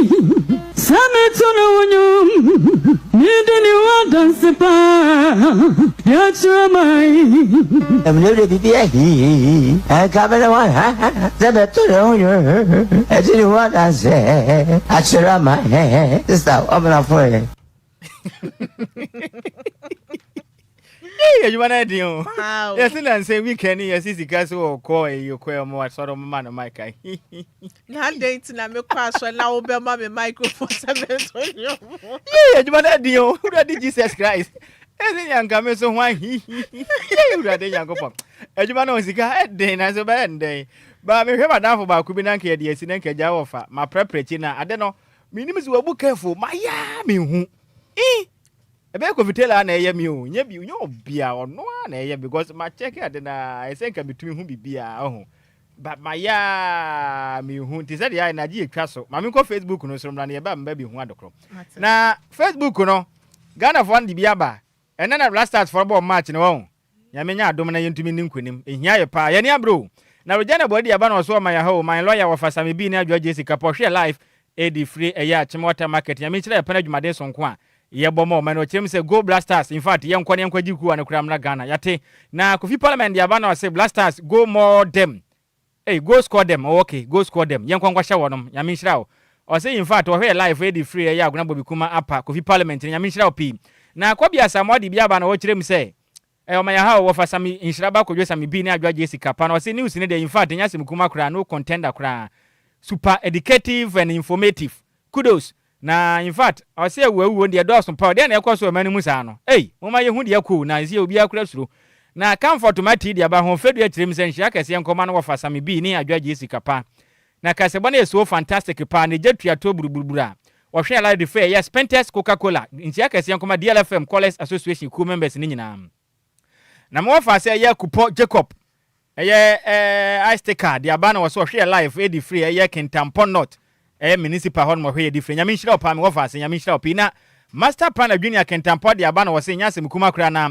sɛ meto ne wo nnwom medi ne wo adanse pa de akyerɛ man. Ɛmene de bibi ahi ɛnka me ne wo sɛ bɛto ne ho nnwom ɛdi ne ho adanse akyerɛ aman sista ɔmenafo ɛ. Ee, adwuma no ɛden o. Yɛsi na nsɛm weekend yi yɛsi sika so ɔkɔ eyi kɔ ɛmo asɔre ɔmo ma no mic a. Na adɛn nti na mekɔ asɔre na wobɛma me microphone sɛ mento nnwom? Yee, adwuma no ɛden o. Wurade Jesus Christ. Ɛsɛ nyanka me so ho ahihihi. Yee, Wurade Nyankopɔn. Adwuma no sika ɛden na nso bɛyɛ ndɛn. Ba mehwɛ madamfo baako bi na nka yɛde asi na nka agya wɔfa. Maprɛprɛ akyi na ade no menim sɛ wabu careful. Mayɛ a menhu. Ih! Ɛbɛyɛ Kofi Taylor na ɛyɛ me o, nyɛ bi, nyɛ obia, ɔno ara na ɛyɛ because ma check ade na ɛsɛ nka metumi hu biribiara ɔho. But ma yɛ a mehu nti sɛ deɛ ayɛ na agye yɛtwa so. Ma menkɔ Facebook no so mmra na yɛba mba bi hu adekorɔ. Na Facebook no, Ghanafoɔ no de bi aba. Ɛnɛ na Blasters foɔ bɔɔ match no wɔn. Nyame nyɛ adom na yɛntumi nni nkonim. Ɛhia yɛ paa. Yɛn ani abere o. Na Regina Boadi aba na ɔso ɔma yɛ ha o. My lawyer wɔfa Sami B ne Adwoa Gyesi Kapɔ hwɛ live edi firi ɛyɛ Akyem Water Market. Nyame nhyira yɛ pɛn adwumaden sonko a yɛbɔ ma ɔman no. Ɔkyerɛ mu sɛ go Blasters. In fact yɛnkɔ na yɛnkɔ gye kuwa no koraa mmra Ghana. Yɛate. Na Kofi Parliament de aba na ɔse Blasters go more them. Ei go score them oh ok go score them yɛnkɔ nkɔhyɛ wɔnom Nyame nhyira wo Ɔse infact ɔhwɛ yɛ live edi firi ɛyɛ Agona Bobi Kuma apa Kofi Parliament no Nyame nhyira wo pii Na Kobi Asamoah de bi aba na ɔkyerɛ mu sɛ. Ɛyɛ ɔma yɛhaw wɔfa Sammy Nhyira ba Kwadwo Sammy B ne Adwoa Jessica pa na ɔse news no deɛ infact ɛnyɛ asɛm kuma koraa no contender koraa super educative and informative kudos na infact ɔse awuawuo deɛ ɛdɔɔso pa o deɛn na ɛkɔ so wɔ man no mu saa no ei momma yɛhu deɛ ɛkɔ o na ɛsɛ obiara kora suro na Comfort Matty de aba Ahoɔfɛdua kyerɛ mu sɛ nhyira kɛseɛ nkɔma no wɔfa Sammy B ne Adwoa Jessica pa na kasɛbɔ no yɛ so fantastic paa na egya tua toɔ buruburuburu a wɔhwɛ a Larry Fay ɛyɛ Spintex Coca Cola nkyia kɛseɛ nkɔma DLFM Callers Association kuo members no nyinaa na ma wɔfa sɛ ɛyɛ Kupɔ Jacob ɛyɛ ɛɛ ice sticker de aba na wɔsɛ ɔhwɛ yɛ live ɛdi firi ɛyɛ Kintampɔ North ɛyɛ municipal hɔ nom ɔhwɛ yɛ di firi Nyame nhyira wo paa me wɔfa ase Nyame nhyira wo pii na Master Planner Junior Kintampɔ de aba na wɔsɛ nyɛ asɛm kuma koraa na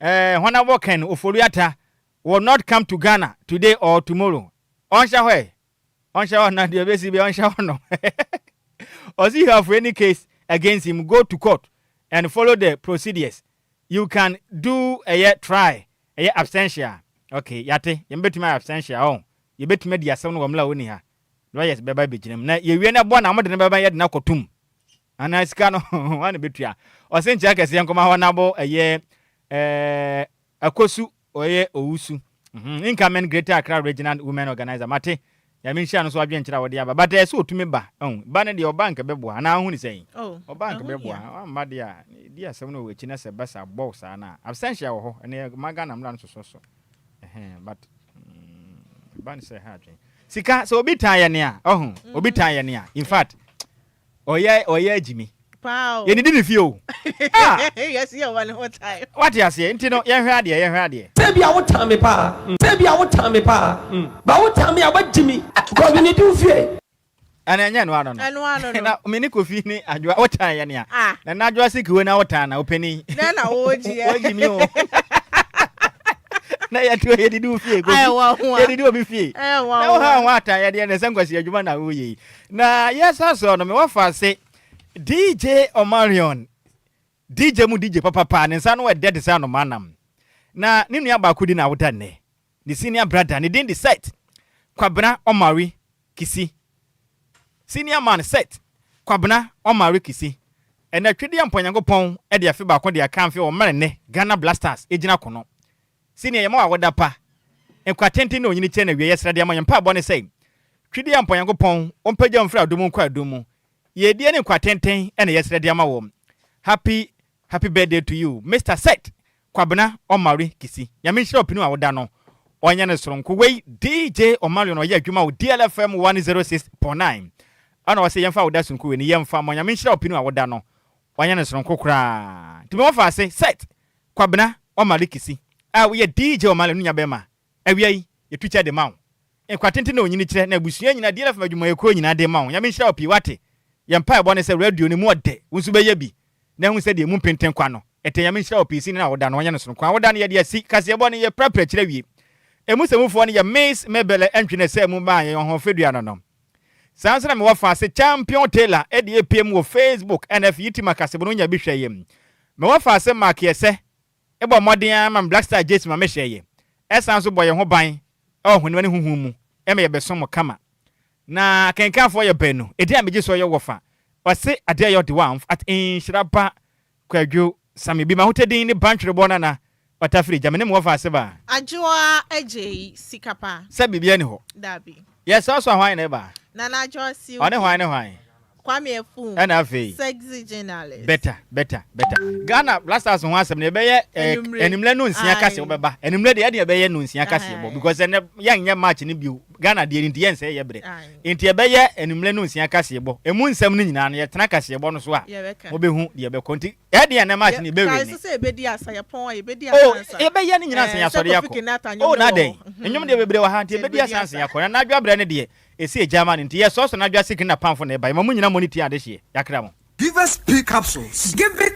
ɛɛ Honourable Ken Ofori-Atta will not come to Ghana today or tomorrow Ɔnhyɛ hɔ ɛ. Ɔnhyɛ hɔ na deɛ ɛbɛsi bi ɔnhyɛ hɔ no. Ɔsi you have any case against him go to court and follow the procedures. You can do ɛyɛ try ɛyɛ absentia. Okay, yate. Yɛn bɛtumi ayɛ absentia ɔn. Yɛbɛtumi adi asɛm no wɔ mmerɛ a ɔnni ha. Lawyers bɛba bɛgyina mu. Na yɛwie no ɛbɔ na wɔde no bɛba yɛde no akɔtum. Anaa sika no wɔn na bɛtua. Ɔse nkyɛ kɛseɛ nkɔma hɔ nabo ɛyɛ ɛɛ Akosu ɔyɛ Owusu mhm incoming Greater Accra Regional Women Organizer mate Nyame nhyira no so adwenkyerɛ a ɔde aba but ɛyɛ sɛ ɔtumi ba ɛhu ba no deɛ ɔba nka bɛboa anaa wohu ne sɛn Oh, ɔba nka ɛho bɛboa hia. wamma deɛ a di asɛm no wɔ akyi na sɛ ɛba saa bɔw saa no a absentia wɔ hɔ ɛnɛ ma Ghana mmra no sosɔ so ɛhɛn but mm, ba no sɛ ɛha adwen sika sɛ obi tan yɛ nea ɔho obi tan yɛ nea in fact Ɔyɛ ɔyɛ agyimi. Paa o. Yɛnidi ne fie o. Ah! Yɛsi yɛ wɔ ne ho time. Wate aseɛ? Nti no yɛnhwɛ adeɛ, yɛnhwɛ adeɛ. Sɛ ebia wo tan me paa, sɛ ebia wo tan me paa, but wo tan me a wagye me because me nidi wo fie. Ɛna ɛnyɛ ɛno ano no. Ɛno ano no. Na me ne Kofi ne Adwoa wo tan yɛn a. Ah. Na na Adwoa Sikiwe na wo tan na ɔpanin. Dɛn na wogye yɛ? Wagye me o. Na yɛte hɔ yɛdidi wo fie Kofi. Ayɛ wɔn ho a. Yɛdidi obi fie. Ɛyɛ wɔn Na wo ha ho a. ho atan yɛ deɛ na ɛsɛ nkwasi adwuma na woyɛ yi. Na yɛsa soɔ no, mewɔ fa se DJ Omarion, DJ mu DJ papapa, ne nsa ano ɛdɛ te sɛ anomaa nam. Na ne nua baako di n'awoda nnɛ, ne senior brother, ne din de Seth Kwabena Omari Kisi. Senior man Seth Kwabena Omari Kisi. Ɛnɛ Twedeɛ Nyankopɔn de afe baako de aka mfe wɔ mmerɛ nnɛ Ghana Blasters gyina kono. Senior yɛma wo awoda pa, nkwa tenten ne onyini kyɛ na awiei yɛsrɛ de ama yɛn mpaebɔ ne sɛ Twedeɛ Nyankopɔn ɔmpagya wo mfiri adom mu nkɔ adom mu. Yiedie ne nkwa tenten na yɛsrɛ de ama wo. Happy Happy birthday to you Mister Seth Kwabena Omari Kisi. Nyame nhyira wo pinu a woda no ɔnyɛ no soronko. Wei DJ Omarion ɔyɛ adwuma wɔ DLFM 106.9 ɛna ɔse yɛmfa wo da soronko wei no yɛmfa mmɔ. Nyame nhyira wo pinu a woda no ɔnyɛ no soronko koraa. Nti me wɔfa ase Seth Kwabena Omari Kisi a woyɛ DJ Omarion no nua bɛrima awia yi yɛtu kyɛ de ma wo. Nkwa tenten na onyini kyerɛ na abusua nyinaa DLFM adwumayɛkuo nyinaa de ma wo. Nyame nhyira wo pii wate. Yɛn mpaebɔ ne sɛ radio no mu ɔdɛ wo nso bɛyɛ bi na ahu sɛdeɛ emu mpenten kwa no ɛte. Nyame nhyira wo pii sini no a woda no ɔnyɛ no sononko a woda no yɛde asi kaseɛbɔ no yɛ prapra kyerɛ wie. Emu sɛmufoɔ no yɛ Miss Mebele Antwi na ɛsɛɛ mu maa yɛn ɔhoɔfɛdua no no. Saa nso na mewɔ fa se Champion Taylor de apue mu wɔ Facebook ɛna afei Yitima kasebo no wonya bi hwɛ yɛ. Mewɔ fa se Mark Yɛsɛ bɔ mmɔden ara ma me Black Star Gyesi ma mehyɛ yɛ. Ɛsan nso bɔ yɛn ho ban wɔ honam ne honhom mu ma yɛbɛsom mo kama. Na akenkanfoɔ yɛ baanu. Edin a megye soɔ yɛ Wɔfa. Ɔse adeɛ yɛ ɔde wamf at nhyira ba Kwadwo Sammy bi m'ahotɛ din ne Bantwerebɔ Nana Ɔtafiri gya me ne me wɔfa ase ba. Adwoa Adjei sika pa. Sɛ biribiara ni hɔ. Dabi. Yɛsrɛ so a hwan na ɛba? Nana Adwoa Silky. Ɔne hwan ne hwan? Kwame Afum. Ɛna afei? Sexy journalist. Better, better, better. Ghana Black Stars ho asɛm no yɛbɛyɛ eh, anwummerɛ no nsia kase wobɛba. Anwummerɛ deɛ ɛde yɛbɛyɛ no nsia kase bɔ because ɛnɛ yɛnyɛ match no bio. Ghana deɛ nti yɛnsɛ yɛ berɛ. Nti yɛbɛyɛ anwummerɛ no nsia kaseɛ bɔ. Emu nsɛm no nyinaa no yɛtena kaseɛ bɔ no so a mobɛhu deɛ ɛbɛkɔ. Nti ɛdeɛ ɛnɛ match no yɛbɛwin ne. Oh, yɛbɛyɛ ne nyinaa ansa yɛasɔre akɔ. Oh, na adɛn? Nnwom deɛ bebree wɔ ha nti yɛbɛdi asa ansa yɛakɔ. Na n'adwo abrɛ no deɛ ɛsi agya ama no nti yɛsɔɔsɔ n'adwo asikiri na pamfo na ɛba. Yɛma mo nyina mmɔ ne ti adehyeɛ. Yɛakra mo. Give us P capsules. Give it.